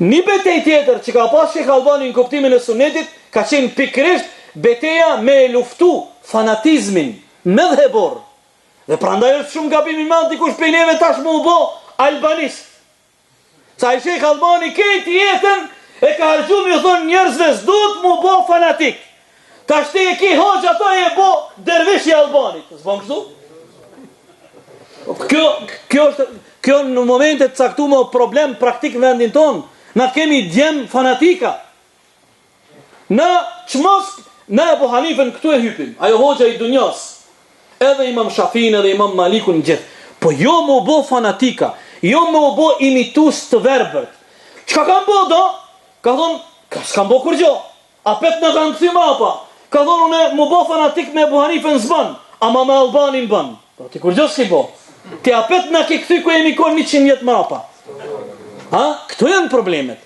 Një betejë tjetër që ka pas Shejh Albani në kuptimin e Sunnetit ka qenë pikërisht beteja me e luftu fanatizmin medhhebor. Dhe prandaj është shumë gabim i madh dikush prej neve tash me u bo albanist. Se ai Shejh Albani krejt jetën e ka harxhu me ju thonë njerëzve s'duhet m'u bo fanatik. Tash ti e ki hoxhë ato e bo dervish i Albanit. S'bon kështu? Kjo, kjo është, kjo në momente të caktume problem praktik në vendin tonë. Na kemi djem fanatika. Na çmos na Ebu Hanifen këtu e hypim. Ai hoxha i dunjas. Edhe Imam Shafin edhe Imam Malikun gjithë. Po jo me u bo fanatika, jo me u bo imitus të verbërt. Çka kanë bo do? Ka thonë, ka s'kan bo kurgjo. Apet na kanë kthy mrapa. Ka thonë unë m'u bo fanatik me Ebu Hanifen s'bën, ama me Albanin bën. Po ti kurgjo s'ki bo. Ti apet na ke kthy ku jemi kon 100 vjet mrapa. Ha? Këto janë problemet.